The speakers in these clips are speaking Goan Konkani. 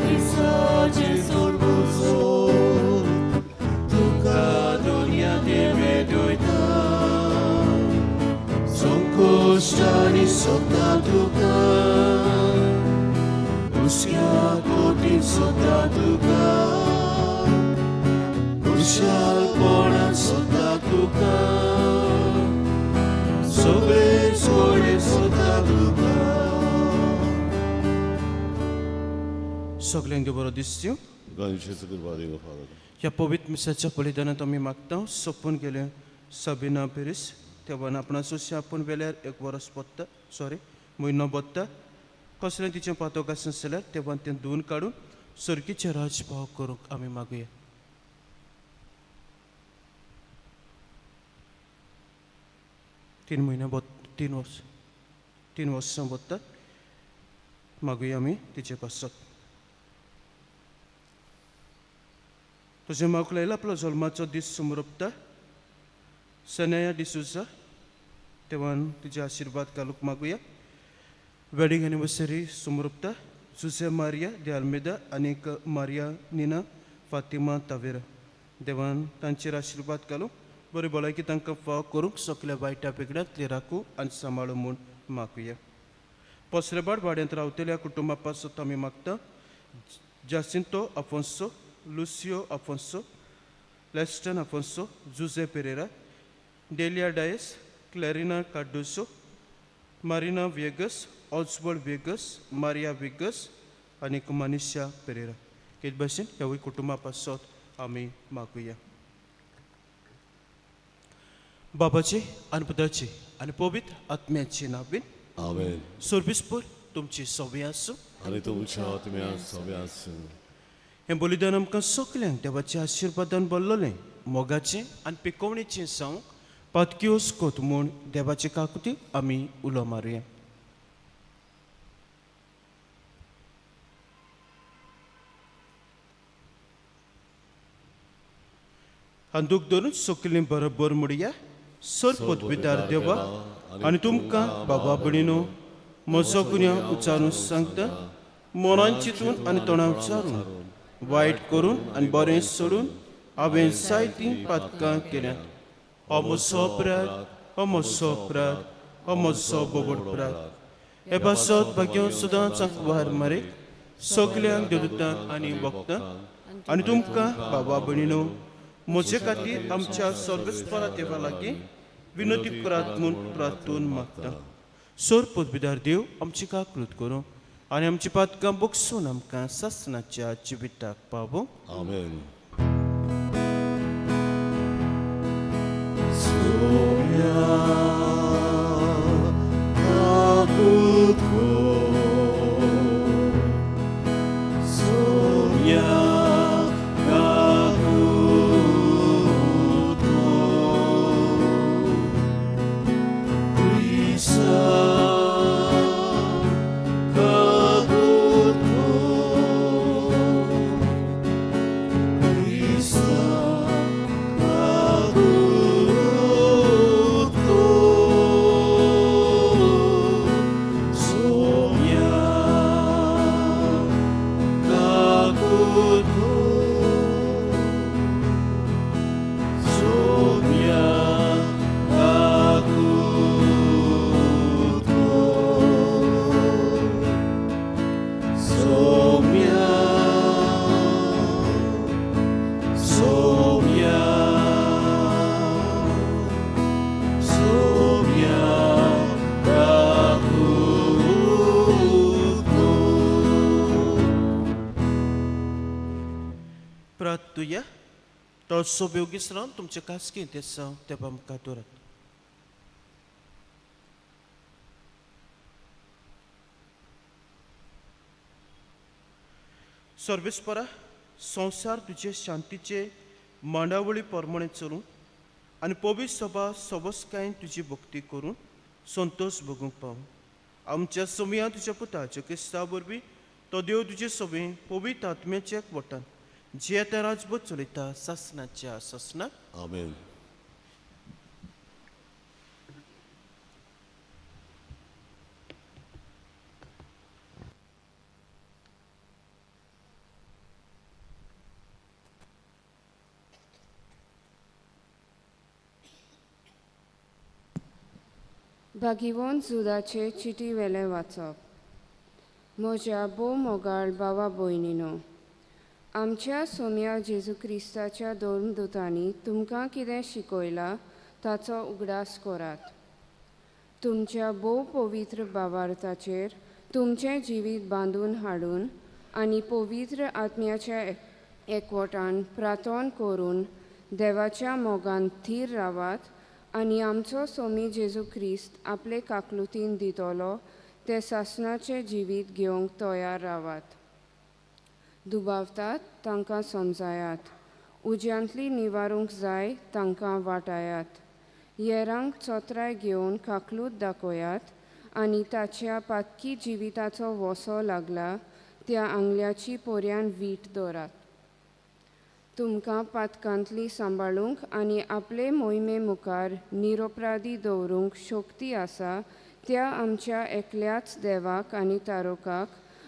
दिसाचे सोडूसो तुका दुनिया देवे दोयता संकोश्टांनी सोदता तुका हुस्क्या कोटीन सोदता तुका खुशालपणान सोदता तुका सगळे सोडे सोदता तुका. सगल्यांक देव बरो दिसच्यो. ह्या पवित्र मिसाच्या बलिदानांत आमी मागता सोंपून गेले सबिना पेरीस तेव्हा आपणाचो आपूण वेल्यार एक वरस पत्ता सॉरी म्हयनो बत्ता कसलें तिचें पातोक आसना जाल्यार तेव्हा तें धुवन काडून सर्गीचें राजभाव करूंक आमी मागुया. तीन म्हयने बत 3 वर्स 3 वर्सां बत्ता मागुया आमी तिचे पासत. तुजें मागलेला आपलो जल्माचो दीस समरपता सनया डिसुजा तेव्हा तुजे आशिर्वाद घालूंक मागुया. वेडिंग एनिवर्सरी समरपता जुजे मारिया दे आल्मेदा आनीक मारिया निना फातिमा तावेरा देवान तांचेर आशिर्वाद घालूंक बरी भलायकी तांकां फाव करूंक सगल्या वायटा बेगड्यांतली राखू आनी सांबाळू म्हूण मागुया. पसरेबाड वाड्यांत रावतल्या कुटुंबा पासत आमी मागता Jacinto Afonso, Lucio Afonso, Leston Afonso, Jose Pereira, Delia Dias, Clarina Cardoso, Marina Viegas, Oswald Viegas, Maria Viegas आनी मनिशा पेरेरा. हेच भाशेन ह्यावूय कुटुंबा पासत आमी मागुया. बाबाचे आनी पुताचे आनी पवित्र आत्म्याचे नांवान. आमेन. सर्वेस्पर तुमची सवय आसूं. आनी तुमच्या आत्म्या सवे आसूं. हें बलिदान आमकां सगल्यांक देवाच्या आशिर्वादान भरलेलें मोगाचें आनी पिकोवणेचें जावंक पातकी कोत म्हूण देवाचे काकुतीक आमी उलो मारुया. अंदूक धरून सगलीं बरोबर म्हणया. सर पदवीदार देवा आनी तुमकां बाबा भयणीनो म्हजो गुन्यांव उच्चारून सांगता. मनान चिंतून आनी तोंडान उच्चारून वायट करून आनी बरें सोडून हांवें जायतीं पातकां केल्यात. हो म्हजो अपराध, हो म्हजो अपराध, हो म्हजो बोबड अपराध. हे पासत भाग्य सदांच वार मारे सगल्यांक देवदूतांक आनी भक्तांक आनी तुमकां बाबा भयणीनो म्हजे खातीर आमच्या सर्वेस्परा देवा लागीं विनंती करात म्हूण प्रार्थून मागता. सोर पदवीदार देव आमची काकृत करूं आनी आमची पातकां बगसून आमकां सासनाच्या जिविताक पावों. आमेन. सोम्या काकूत कर, सोम्या काकूत कर, क्रिस्ता काकूत कर, क्रिस्ता काकूत कर, सोम्या काकूत कर, सोम्या काकूत कर, सोम्या, सोम्या, सोम्या काकूत कर. प्रार्थुया. तो सोबयोगीस रावन तुमचे खासगी ते देवा मुखार दवरात. सर्वेस्परा संवसार तुजे शांतीचे मांडावळी प्रमाणे चलूं आनी पवित्र सभा सवस्कायेन तुजी भक्ती करून संतोश भोगूंक पावूं. आमच्या समया तुज्या पुताच्या क्रिस्ता वरवीं तो देव तुजे सवे पवित्र आत्म्याच्या वटान जे आतां राजभर चलयता सासनाच्या सासनाक. आमेन. भागिवोन जुदाचे चिटी वेलें वाचप. म्हज्या भोव मोगाळ भावा भयणीनो, आमच्या सोम्या जेजू क्रिस्ताच्या धर्मदुतांनी तुमकां कितें शिकयलां ताचो उगडास करात. तुमच्या भोव पवित्र भावार्थाचेर तुमचें जिवीत बांदून हाडून आनी पवित्र आत्म्याच्या एकवटान प्रार्थना करून देवाच्या मोगान थीर रावात आनी आमचो सोमी जेजू क्रिस्त आपले काकलुतीन दितलो ते सासणाचें जिवीत घेवंक तयार रावात. दुबावतात तांकां समजायात, उज्यांतली निवारूंक जाय तांकां वाटायात, येरांक चोत्राय घेवन काकलूत दाखयात आनी ताच्या पातकी जिविताचो वसो लागला त्या आंगल्याची पोऱ्यान वीट दवरात. तुमकां पातकांतली सांबाळूंक आनी आपले मोहिमे मुखार निरोपराधी दवरूंक शक्ती आसा त्या आमच्या एकल्याच देवाक आनी तारोकाक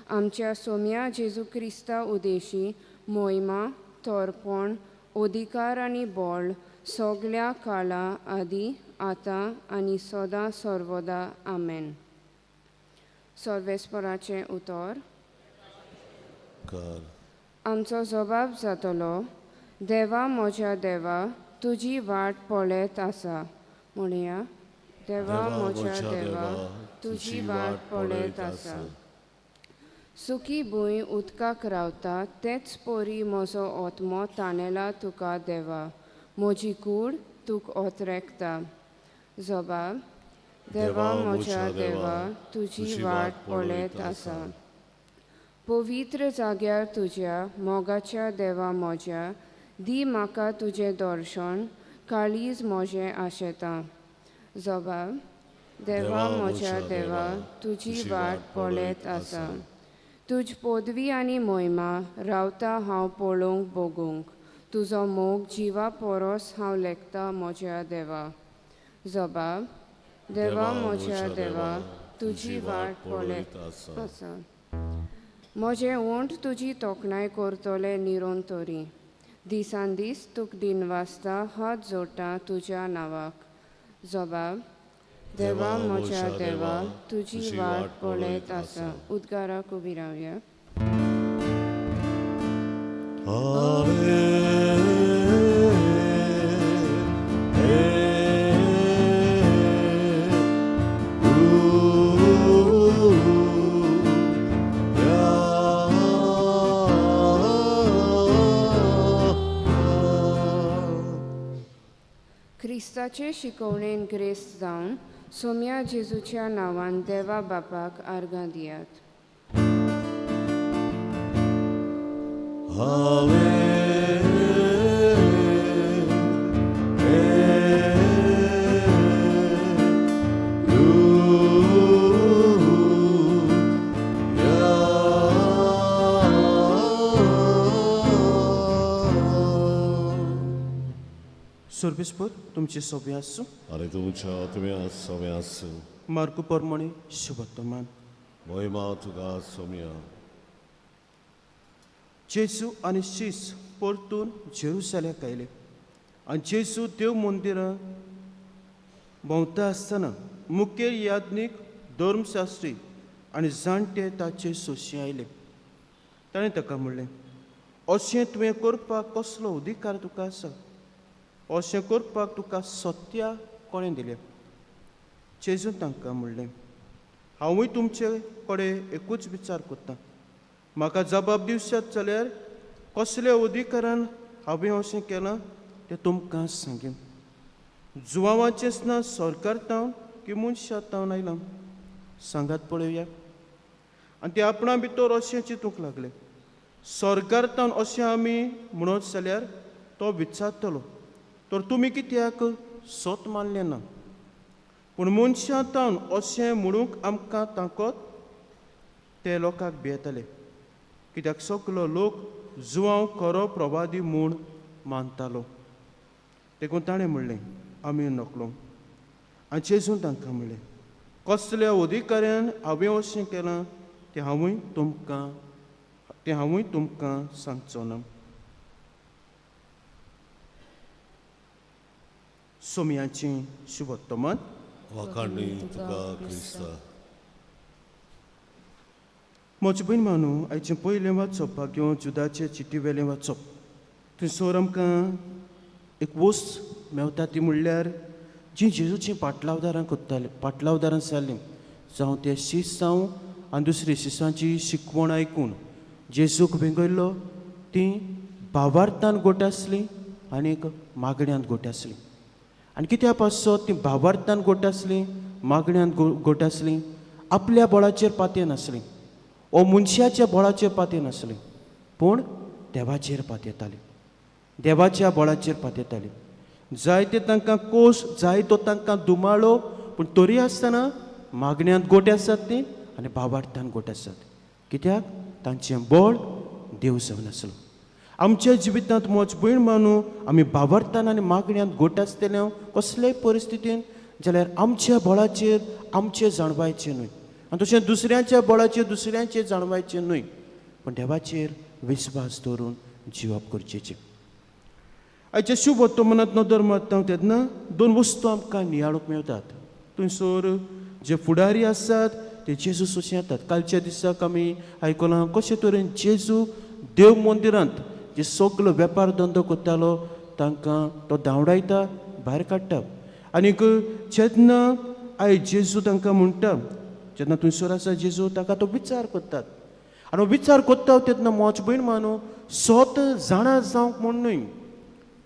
आमच्या सोम्या जेजू क्रिस्ता उदेशी मोहिमा, तोरपण, अधिकार आनी बळ सगल्या काळा आदी, आतां आनी सदां सर्वदा. आमेन. सर्वेस्पराचें उतर. कर. आमचो जबाब जातलो, देवा म्हज्या देवा, तुजी वाट पळयत आसा. म्हणया, देवा म्हज्या देवा, तुजी वाट पळयत आसा. सुकी भूंय उदकाक रावता तेच परी म्हजो आत्मो ताणेला तुका देवा, म्हजी कूड तुक ओतरेकता. जबाब, देवा म्हज्या देवा, तुजी वाट पळयत आसा. पवित्र जाग्यार तुज्या मोगाच्या देवा म्हज्या, दी म्हाका तुजें दर्शन, काळीज म्हजें आशेता. जबाब, देवा म्हज्या देवा, तुजी वाट पळयत आसा. तुज पदवी आनी मोहिमा रावता हांव पळोवंक भोगूंक, तुजो मोग जिवा पोरोस हांव लेखता म्हज्या देवा. जबाब, देवा म्हज्या देवा, तुजी वाट पळयत आसा. म्हजें ओंठ तुजी तोखणाय करतले निरंतरी, दिसान दीस तुक दिनवासता हात जोडटा तुज्या नांवाक. जबाब, देवा म्हज्या देवा, तुजी वाट पळयत आसा. उद्गाराक उबी रावया. क्रिस्ताचे शिकवणेन ग्रेस्त जावन सोम्या जेजूच्या नांवान देवा बापाक आर्गां दियात. सर्वेस्पर तुमचे सोबे आसूं. आनी तुमच्या आत्म्या सोम्या आसूं. मार्कू परमणे शुभवर्तमान. मोहिमा तुका सोम्या. जेजू आनी शीस परतून जेरुसलेक आयले आनी जेजू देव मंदिरां भोंवता आसतना मुखेल याज्ञीक, धर्मशास्त्री आनी जाणटे ताचे सोशी आयले. ताणें ताका म्हणलें, अशें तुवें करपाक कसलो अधिकार तुका आसा? अशें करपाक तुका सत्या कोणें दिलें? जेजून तांकां म्हणलें, हांवूय तुमचे कडेन एकूच विचार करतां. म्हाका जबाब दिवशात जाल्यार कसल्या अधिकारान हांवें अशें केलां तें तुमकां सांगेन. जुवांवाचेंच ना सरकार तावन की मनशां तावन आयलां, सांगात पळोवया. आनी ते आपणा भितर अशें चिंतूंक लागले, सरकार तावन अशें आमी म्हणत जाल्यार तो विचारतलो, तर तुमी कित्याक सत मानलें ना? पूण मनशां तावन अशें म्हणूंक आमकां ताकद. ते लोकांक भियेताले, कित्याक सगलो लोक जुवांव खरो प्रवादी म्हूण मानतालो. देखून ताणें म्हणलें, आमी नकलो. आनी जेजून तांकां म्हणलें, कसल्या अधिकाऱ्यान हांवें अशें केलां तें हांवूय तुमकां सांगचो ना. सोम्याचें शुभवर्तमान. वाखाणणी तुका क्रिस्ता. म्हजे भयण मानू, आयचें पयलें वाचप भाग्यो जुदाचे चिटी वेलें वाचप. थंयसर आमकां एक वस्त मेवता ती म्हणल्यार जीं जेजूचीं पाटलावदारां करतालीं, पाटलावदारां जालीं, जावं ते शीस जावं आनी दुसरी शिसांची शिकवण आयकून जेजूक वेंगयल्लो, तीं भावार्थान गोट आसलीं आनीक मागण्यांत गोट आसलीं. आनी कित्या पासत तीं भावार्थान गोट आसलीं, मागण्यांत गोट आसलीं? आपल्या बळाचेर पातयेन नासलीं ओ मनशाच्या बळाचेर पातयेन नासलीं, पूण देवाचेर पातयेतालीं, देवाच्या बळाचेर पातयेतालीं. जायते तांकां कोस, जाय तो तांकां दुमाळो, पूण तरी आसतना मागण्यांत गोटे आसात ती आनी भावार्थान गोटे आसात. कित्याक तांचें बळ देव जावन आसलो. आमच्या जिवितांत म्हज भयण मानू, आमी भावार्थान आनी मागण्यांत गोट आसतले कसलेय परिस्थितीन जाल्यार आमच्या बळाचेर आमचें जाणवायचें न्हय, आनी तशें दुसऱ्यांच्या बळाचेर दुसऱ्यांचेर जाणवायचें न्हय, पूण देवाचेर विस्वास दवरून जिवप गरजेचें. आयच्या शुभ वर्तमानांत नदर मारता तेन्ना दोन वस्तू आमकां नियाळूंक मेळटात. थंयसर जे फुडारी आसात ते जेजू सोशें येतात. कालच्या दिसाक आमी आयकलां कशे तरेन जेजू देव मंदिरांत जे सगलो वेपार धंदो करतालो तांकां तो धांवडायता, भायर काडटा. आनीक जेन्ना आयज जेजू तांकां म्हणटा, जेन्ना थंयसर आसा जेजू ताका तो विचार करतात आनी विचार करता तेन्ना म्हज भयण मानू स्वत जाणा जावंक म्हूण न्हय,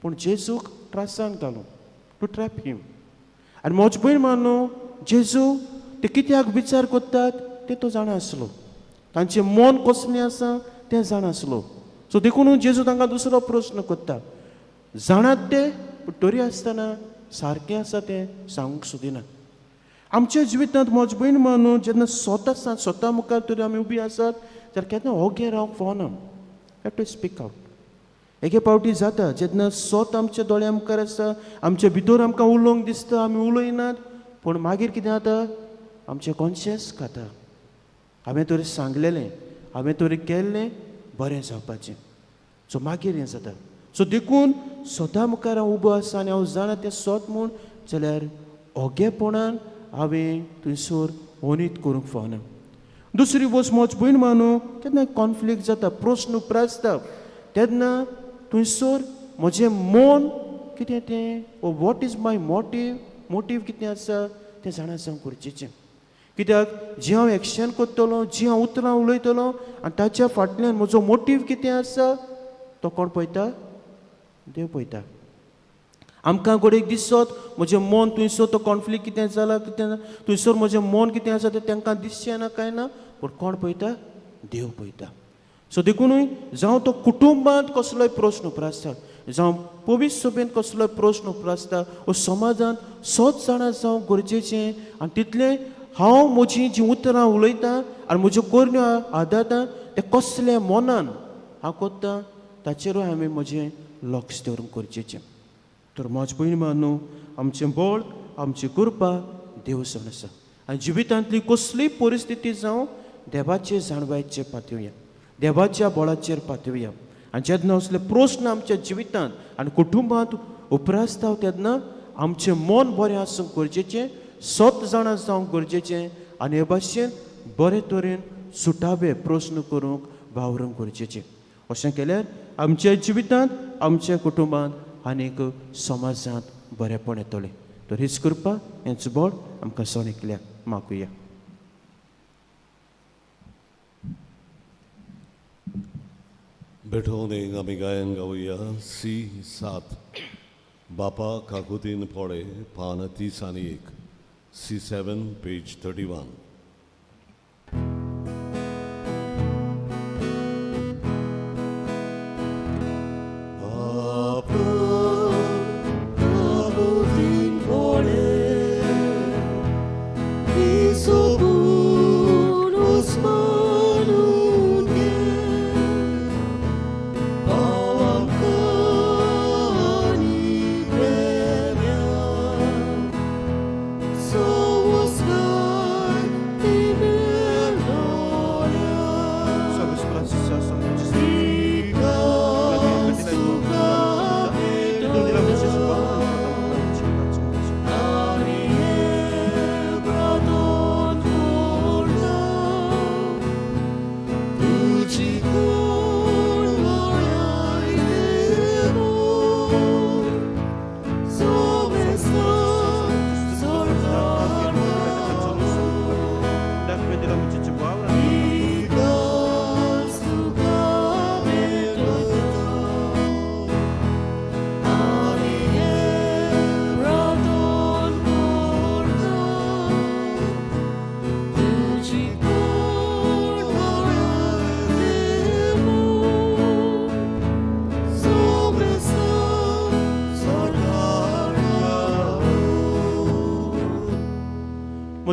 पूण जेजूक त्रासान घालूं, टू ट्रॅप हिम. आनी म्हज भयण मानू जेजू ते कित्याक विचार करतात ते तो जाणा आसलो, तांचें मन कसलें आसा तें जाणा आसलो. सो देखून जेजू तांकां दुसरो प्रस्न करता, जाणात ते पूण तरी आसतना सारकें आसा तें सांगूंक सोदिना. आमच्या जिवितांत म्हज भयण मानू जेन्ना स्वता आसा, स्वता मुखार तरी आमी उबी आसात जाल्यार केन्ना ओगे रावंक फावना, have to speak out. एके फावटी जाता जेन्ना स्वत आमच्या दोळ्या मुखार आसा, आमच्या भितर आमकां उलोवंक दिसता, आमी उलयनात, पूण मागीर कितें जाता आमचें कॉन्शियस खाता, हांवें तरी सांगलेलें, हांवें तरी केल्लें बरें जावपाचें. सो मागीर हें जाता. सो देखून स्वता मुखार हांव उबो आसा आनी हांव जाणा तें स्वत म्हूण जाल्यार ओगेपणान हांवें थंयसर ओनीत करूंक फावना. दुसरी वस्त म्हज भयण मानू केन्ना कॉन्फ्लिक्ट जाता, प्रस्न उप्रासता तेन्ना थंयसर म्हजें मन कितें तें, what is my motive, motive कितें आसा तें जाणा जावंक गरजेचें. कित्याक जी हांव एक्शन करतलो, जी हांव उतरां उलयतलो आनी ताच्या फाटल्यान म्हजो मोटीव कितें आसा तो कोण पळयता? देव पळयता. आमकां घडयेक दिसत म्हजें मन थंयसर तो कॉन्फ्लिक्ट कितें जाला कितें थंयसर म्हजें मन कितें आसा तें तांकां दिसचें ना कांय ना, पूण कोण पळयता? देव पळयता. सो देखुनूय जावं तो कुटुंबांत कसलोय प्रस्न उप्रासता, जावं पवित्र सभेंत कसलोय प्रस्न उप्रासता वो समाजांत सत जाणा जावंक गरजेचें. आनी तितलें हांव म्हजीं जीं उतरां उलयतां आनी म्हज्यो करण्यो आदारता तें कसलें मनान हांव करता ताचेरूय हांवें म्हजें लक्ष दवरूंक गरजेचें. तर म्हज भयण न्हू आमचें बळ, आमची कृपा देव जावन आसा आनी जिवितांतली कसलीय परिस्थिती जावं देवाचे जाणवायचेर पातयेवया, देवाच्या बळाचेर पातयेवया. आनी जेन्ना असले प्रस्न आमच्या जिवितांत आनी कुटुंबांत उप्रासता तेन्ना आमचें मन बरें आसूंक गरजेचें, सत जाणा जावंक गरजेचें आनी हे भाशेन बरे तरेन सुटावे प्रस्न करूंक वावरूंक गरजेचें. अशें केल्यार आमच्या जिवितांत, आमच्या कुटुंबांत आनीक समाजांत बरेंपण येतलें. तर हीच कृपा, हेंच बळ आमकां सण एकल्याक मागुया. भेटवणेक आमी गायन गावया सी 7 बापा काकुतीन पोळे पान 31, C7 page 31. So was God.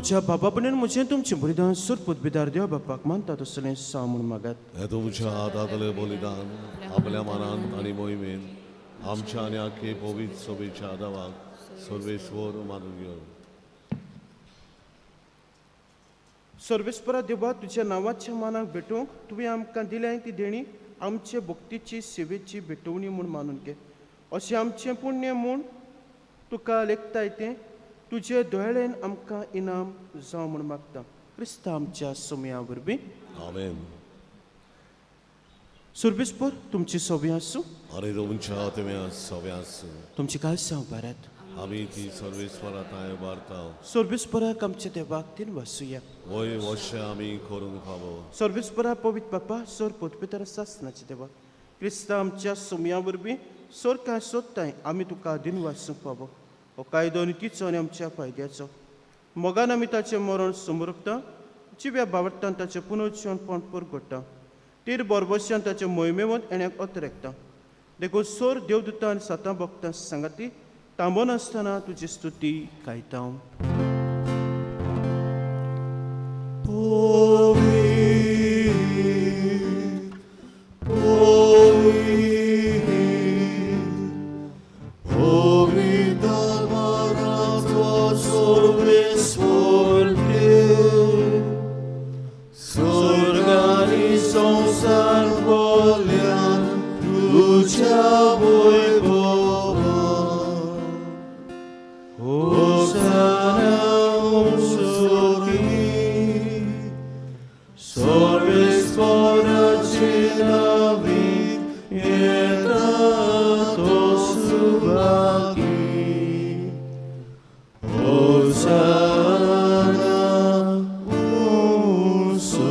म्हज्या बाबा पणेन म्हजें तुमचें बलिदान सुरपूत बिदार देव बापाक मानता तसलें साव म्हूण मागात. हे तुमच्या हातांतलें बलिदान आपल्या मनान आनी मोहिमेन आमच्या आनी आख्खे पवित्र सभेच्या देवाक सर्वेश्वर मानून घेवन. सर्वेस्परा देवा, तुज्या नांवाच्या मानाक भेटोवंक तुवें आमकां दिल्या ती देणी आमचे भक्तीची सेवेची भेटवणी म्हूण मानून घे. अशें आमचें पुण्य म्हूण तुका लेखताय तें तुजे दोळ्यान आमकां इनाम जावं म्हूण मागता, क्रिस्ता आमच्या सोमया वरवीं. आमेन. सर्वेस्पर तुमची सोबी आसूं. आनी तुमच्या आत्म्या सव्या आसूं. तुमची काळसांव भारत. आमी ती सर्वेश्वरा तांय वार्ता. सर्वेस्पराक आमच्या देवाक तीन वासुया. वय वशें आमी करूंक फावो. सर्वेस्परा पवित्र बापा, सोर पोतपेतर सासनाचे देवा, क्रिस्ता आमच्या सोमया वरवीं सोर काय सोदताय आमी तुका दिन वासूंक फावो. हो कायदो नितीचो आनी आमच्या फायद्याचो. मोगान आमी ताचें मरण समर्पता, जिव्या बावडटान ताचें पुनर्जीवनपण परगट्टा, तीर बोरबोश्यान ताचें मोहिमेवंत येण्याक अतरेकता. देखून सोर देवदूतान सातां भक्तां सांगाती थांबनासतना तुजी स्तुती गायता. संसार बोल्यान तुझ्या वैभवान. होसाना उंसोकी, सर्वेस्पराचे नांवीन येता तो सुभागी. होसाना उंसोर्गी.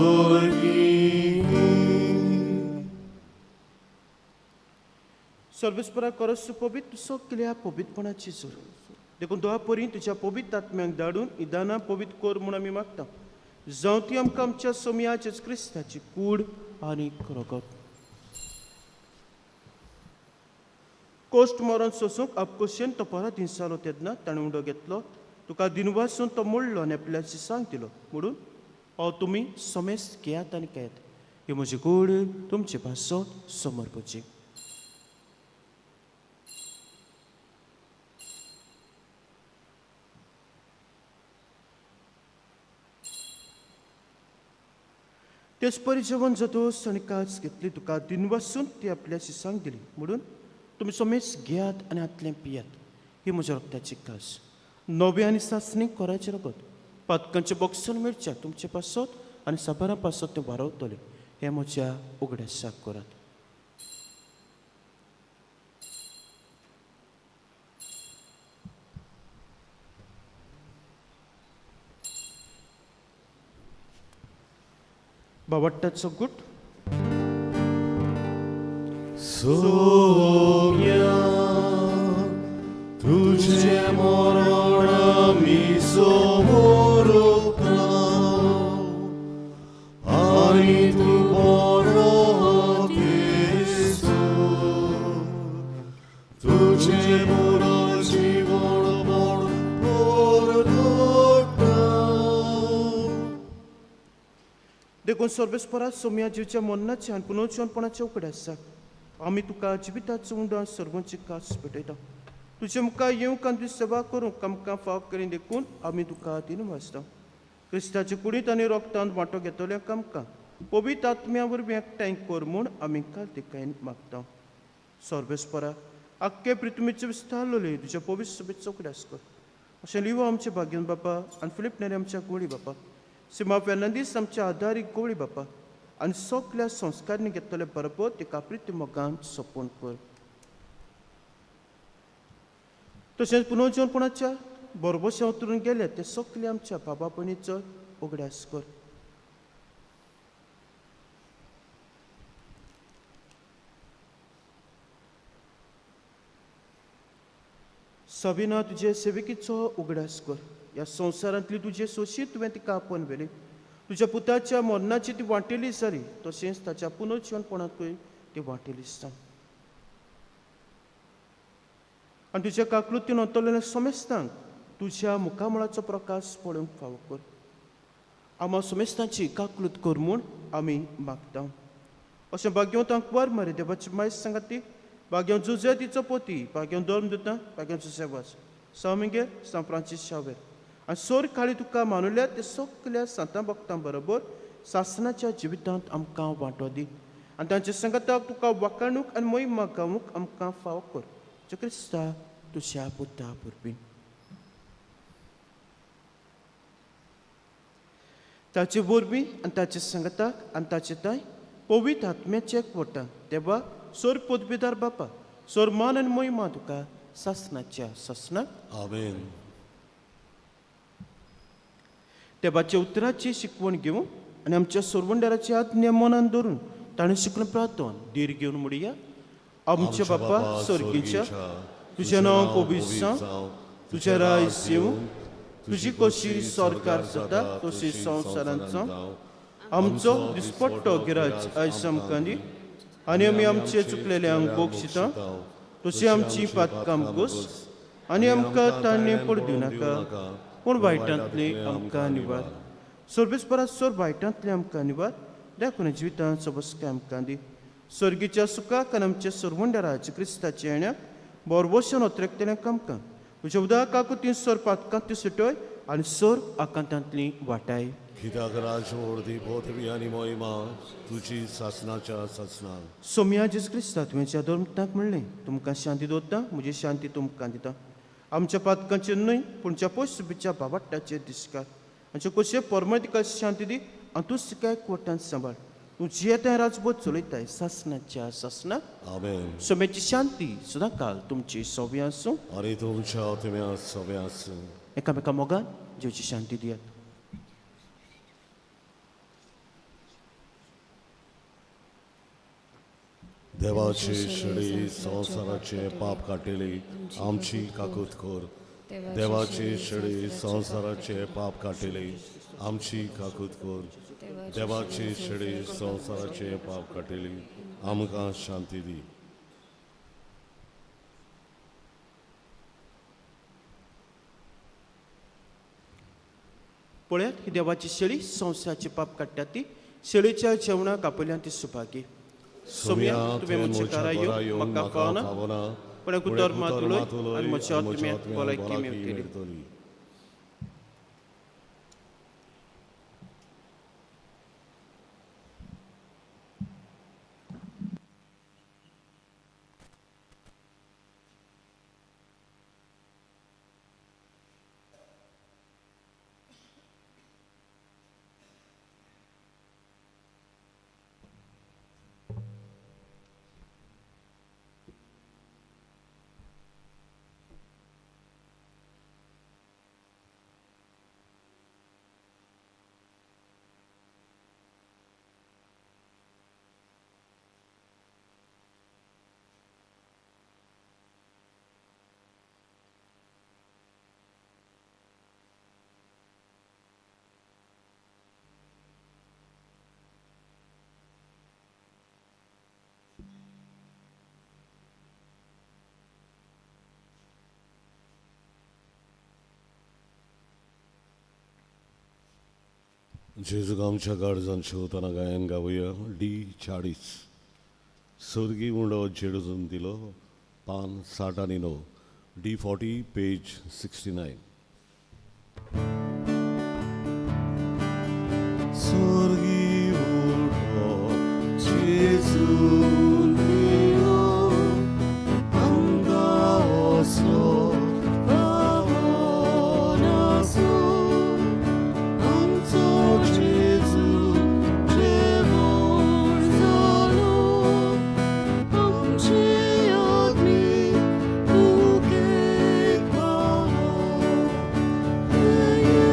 सर्वेस्परा करस पवित्र सगल्या पवित्रपणाची जोर. देखून दोहा परी तुज्या पवित्र आत्म्यांक धाडून इदाना पवित्र कर म्हूण आमी मागता. जावं ती आमकां आमच्या सोमया जेजू क्रिस्ताची कूड आनी रगत. कोश्ट मरण सोसूंक आपकोशेन तो परत हिंसालो तेन्ना ताणें उंडो घेतलो, तुका दिनवासून तो मोडलो आनी आपल्या शिसांक दिलो म्हणून हो तुमी समेस्त घेयात आनी खेयात. ही म्हजी कूड तुमचे पासत समर्पची. तेच परी जेवण जातोस आनी काज घेतली, तुका दिनवासून ती आपल्या शिसांक दिली म्हणून तुमी समेस्त घेयात आनी हातलें पियात. ही म्हज्या रक्ताची काज, नवे आनी सासणी कोराचें रगत, पातकांचें बॉक्सन मेळच्या तुमचे पासत आनी साबारां पासत तें वारवतलें. हें म्हज्या उगडासाक करात. बावट्टाचो गुट. सोम्या तुझे मरण आमी समोरता आनी तूं बरो दिसू. तुझे मरण जीवनपण परगट्टा. देखून सर्वेस्परा सोम्या जिवच्या मरणाचे आनी पुनर्जीवनपणाचे उगडास आसा आमी तुका जिविताचो उंडो सर्वांची कास भेटयता. तुजे मुखार येवंक आनी तुजी सेवा करूंक आमकां फाव करीन देखून आमी तुका दिन वाचता. क्रिस्ताचे कुडींत आनी रोगतांत वांटो घेतल्यांक आमकां पवित्र आत्म्या वरवीं एकठांय कर म्हूण आमी कालतिकायेन मागता. सर्वेस्परा आख्खे पृथ्वीचे विस्तारलेले तुज्या पवित्र सभेचो उगडास कर. अशें लिवो आमचे भाग्यन बापा आनी फिलीप नेरी आमच्या गोळी बापा, सिमा फेर्नांदीस आमच्या आदारीक गोळी बापा आनी सगल्या संस्कारांनी घेतलेले बरोबर तिका प्रिती मोगान सोंपून कर. तशेंच पुनर्जीवनपणाच्या बरोबरशें उतरून गेले ते सगळे आमच्या बाबा पणीचो उगडास कर. सबिना तुजे सेविकेचो उगडास कर. ह्या संवसारांतली तुजे सोशी तुवें तिका आपोवन व्हेली. तुज्या पुताच्या मरणाची ती वांटेली जाली, तशेंच ताच्या पुनर्जीवनपणांतूय ती वांटेली जावं. आनी तुज्या काकलुतीन अंतरलेल्या समेस्तांक तुज्या मुखामळाचो प्रकाश पळोवंक फावो कर. आमा समेस्तांची काकलूत कर म्हूण आमी मागता. अशें भाग्यवंतांक वर मरे देवाची मायज सांगाती, भाग्यवंत जुजे तिचो पोती, भाग्यवंत धर्म दिता, भाग्यवंत जुसेवास, सांव मिगेल, सांव फ्रांसीस शावेर आनी सोर काळी तुका मानुल्या ते सगल्या सांतां भक्तां बरोबर सासनाच्या जिवितांत आमकां वांटो दी आनी तांच्या संगताक तुका वाखाणूक आनी मोहिमा गावूंक आमकां फावो कर. जो क्रिस्ता तुज्या पुता पुरपी ताचे वरवीं आनी ताचे संगताक आनी ताचे ताय पवित्र आत्म्याचे एकवटान देवा सोर पदवीदार बापा सोर मान आनी मोहिमा तुका सासनाच्या सासनाक. आमेन. देवाच्या उतराची शिकवण घेवन आनी आमच्या सोरवंडाराची आज्ञा मनान धरून ताणें शिकलें प्रार्थन धीर घेवन म्हणया. आमच्या बापा सर्गीच्या, तुजें नांव पवित्र जावं, तुजें राज येवं, तुजी कशी सरकार जाता तशी संवसारांत जावं. आमचो दिसपट्टो गिराज आयज आमकां दी आनी आमी आमचे चुकलेल्यांक बक्षिता तशी आमची पातकां गोस आनी आमकां ताणें पडूं दिवनाका, पूण वायटांतली आमकां निवार. सर्वेस परस सोर वायटांतली आमकां निवार, देखून जिवितांत सबसकाय आमकां दी. सर्गीच्या सुखाक आनी आमच्या सरवंडराज क्रिस्ताच्या येण्याक बोरवशन ओत्रेकतल्यांक आमकां तुज्या उदक काकुतीन सोर पातकां ती सुटय आनी सोर आकांतांतली वाटाय. कित्याक राज वर्दी पदवी आनी मोहिमा तुजी सासनाच्या सासनाक. सोमया जेजू क्रिस्ता तुवें धर्मताक म्हणलें, तुमकां शांती दवरता, म्हजी शांती तुमकां दिता. आमच्या पातकांचेर न्हय पूण ज्या पयसुबीच्या बाबाट्टाचेर दिसकार आमचे कशे परमळ तिका शांती दी आनी तूं तिका एकवटान सांबाळ. तूं जियेताय राजबोध चलयताय सासनाच्या सासनाक. आमेन. सोम्याची शांती सदां काल तुमची सोव्या आसूं आनी तुमच्या आत्म्या सव्या आसूं. एकामेका मोगान जेवची शांती दियात. देवाचे शेळी संवसाराचे पाप काडटली आमची काकूत कर. देवाचे शेळी संवसाराचे पाप काडटली आमची काकूत कर. देवाचे शेळी संवसाराचे पाप काडटली आमकां शांती दी. पळयात ही देवाची शेळी संवसाराचे पाप काडटा ती शेळीच्या जेवणाक आपल्यान ती सुभागी. सोम्या तुवें म्हज्या घरा येवन म्हाका फावना, पूण एक उतर मात उलय आनी म्हज्या आत्म्याक भलायकी मेळटली. जेजूक आमच्या गार्जान शिवतना गायन गावया डी 40. सर्गी उंडो जेजून दिलो पान 60 आनी 9, डी 40 पेज 69. सर्गी उंडो जेजून दिलो आमकां असलो Yeah.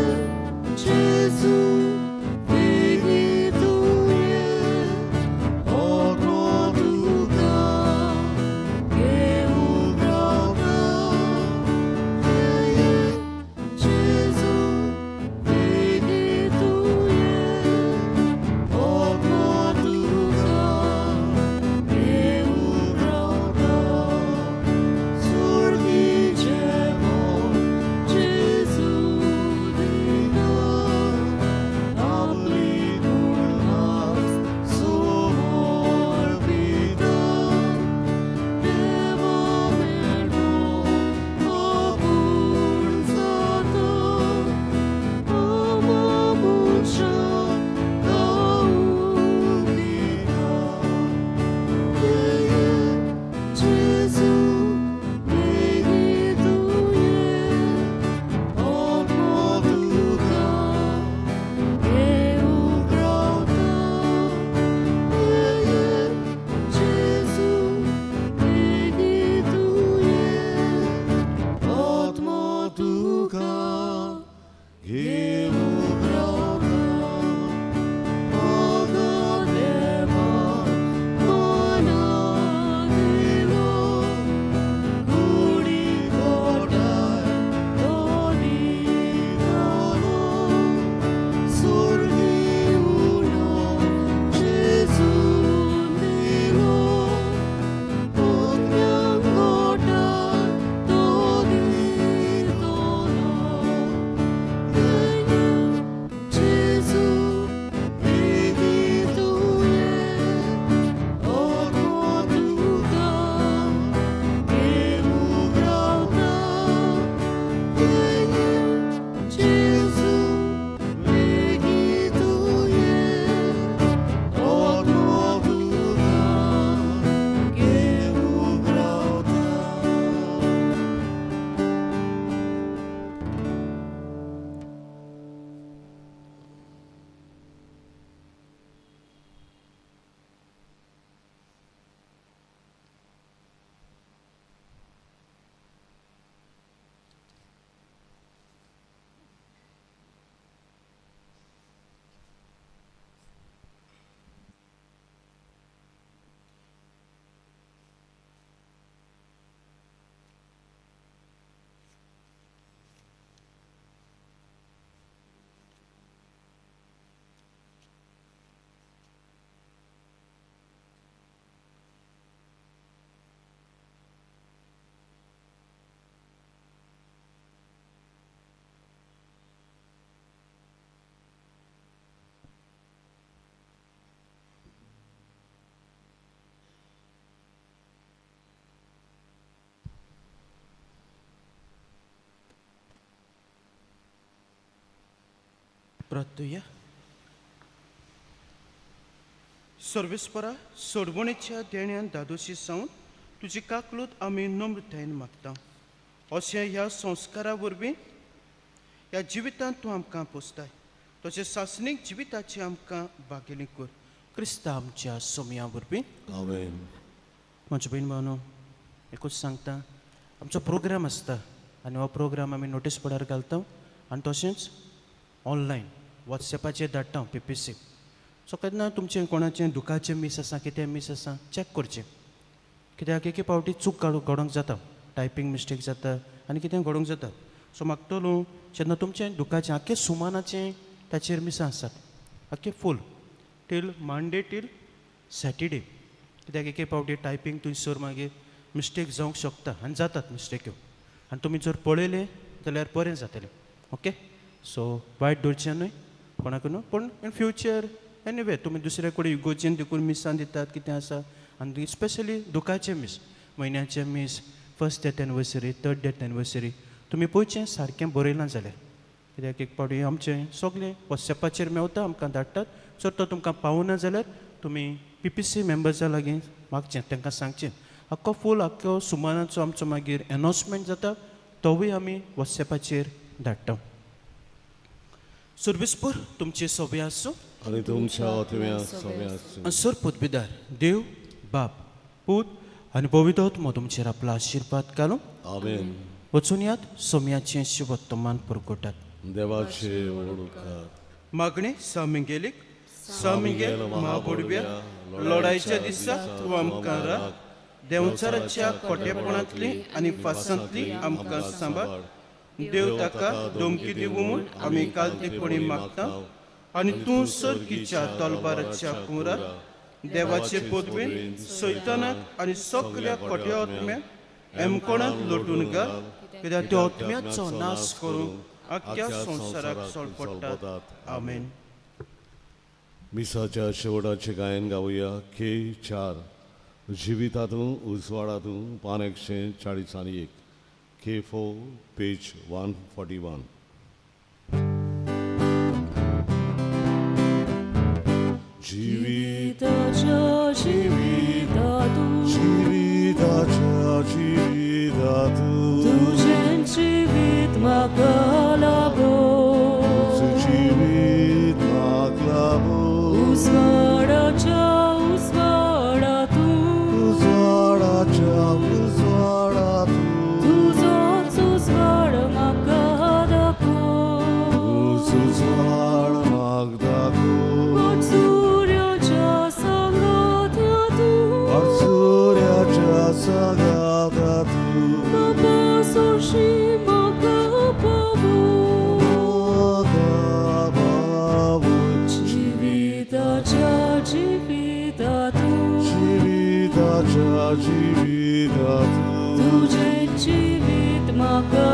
प्रार्थुया. सर्वेस्परा, सोडवणेच्या देण्यान दादोशी सावन तुजी काकलूत आमी नम्रतायेन मागता. अशें ह्या संस्कारा वरवीं ह्या जिवितांत तूं आमकां पोसताय, तशें सासणीक जिविताची आमकां भागेली कर, क्रिस्ता आमच्या सोमया वरवीं. आमेन. म्हज्या भयण भावनो, एकूच सांगता, आमचो प्रोग्राम आसता आनी हो प्रोग्राम आमी नोटीस बोर्डार घालता आनी तशेंच ऑनलायन वॉट्सॅपाचेर धाडटा पीपीसी. सो केन्ना तुमचें कोणाचें दुखाचें मीस आसा, कितें मीस आसा, चॅक करचें, कित्याक एक फावटी चूक घडोवंक जाता, टायपींग मिस्टेक जाता आनी कितें घडोवंक जाता. सो मागतलो जेन्ना तुमचें दुखाचें आख्खें सुमानाचें ताचेर मिसां आसात आख्खें full till Monday till Saturday, कित्याक एक फावटी टायपींग थंयसर मागीर मिस्टेक जावंक शकता आनी जातात मिस्टेक्यो, आनी तुमी जर पळयलें जाल्यार बरें जातलें. ओके, सो वायट दवरचें न्हय कोणाकूय न्हू, पूण इन फ्युचर एनीवे तुमी दुसरे कडेन इगोर्जेन देखून मिसां दितात कितें आसा, आनी स्पेशली दुखाचें मीस, म्हयन्याचें मीस, first death anniversary, third death anniversary तुमी पळोवचें सारकें बरयलां जाल्यार, कित्याक एक फावटी आमचें सगळें वॉट्सॅपाचेर मेवता, आमकां धाडटात. जर तो तुमकां पावना जाल्यार तुमी पीपीसी मेंबर्सा लागीं मागचें, तांकां सांगचें. आख्खो फूल आख्खो सुमानाचो आमचो मागीर एनावन्समेंट जाता, तोवूय आमी वॉट्सॅपाचेर धाडटा. सर्विसपूर तुमचे सोबे आसूं आनी तुमच्या आत्म्या सोबे आसूं. सर पदवीदार देव बाप पूत आनी पवित्र तुमचेर आपलो आशिर्वाद घालूं. आमेन. वचून यात, सोम्याचें शिवोत्तमान पुरगोटात. देवाचे ओळखात. मागणें सामिंगेलीक. सामिंगेल महाबोडव्या, लढायच्या दिसा तूं आमकां राख, देंवचाराच्या खोटेपणांतली आनी फासांतली आमकां सांबाळ. देव ताका धमकी दिवं म्हूण आमी कालतेपणी मागता, आनी तूं सर्गीच्या तलवाराच्या कुंवरार देवाचे पदवेन सैतानाक आनी सगल्या खोट्या आत्म्याक एमकोणांत लोटून घाल, कित्याक त्या आत्म्याचो नाश करूंक आख्ख्या संवसाराक सोलपडटात. आमेन. मिसाच्या शेवटाचें गायन गावया के 4, जिवितांतूं उजवाडातूं, पान 141, के 4, पेज 141. जिविताच्या जिवितातूं, जिविताच्या जिवितातूं, तुजें जिवीत म्हाका लाभो, तुजें जिवीत म्हाका लाभो, उजवाडाच्या उजवाडातूं, उजवाडाच्या उजवाडातूं, तुजोच उजवाड म्हाका दाखोव, उजवाड म्हाका दाखोव, वाट सुर्याच्या सांगात्या तूं, वाट सुर्याच्या सांगात्या तूं, बाबा सोशी म्हाका पावोव, म्हाका पावोव. जिविताच्या जिवितातूं, जिविताच्या जिवितातूं, तुजें जिवीत म्हाका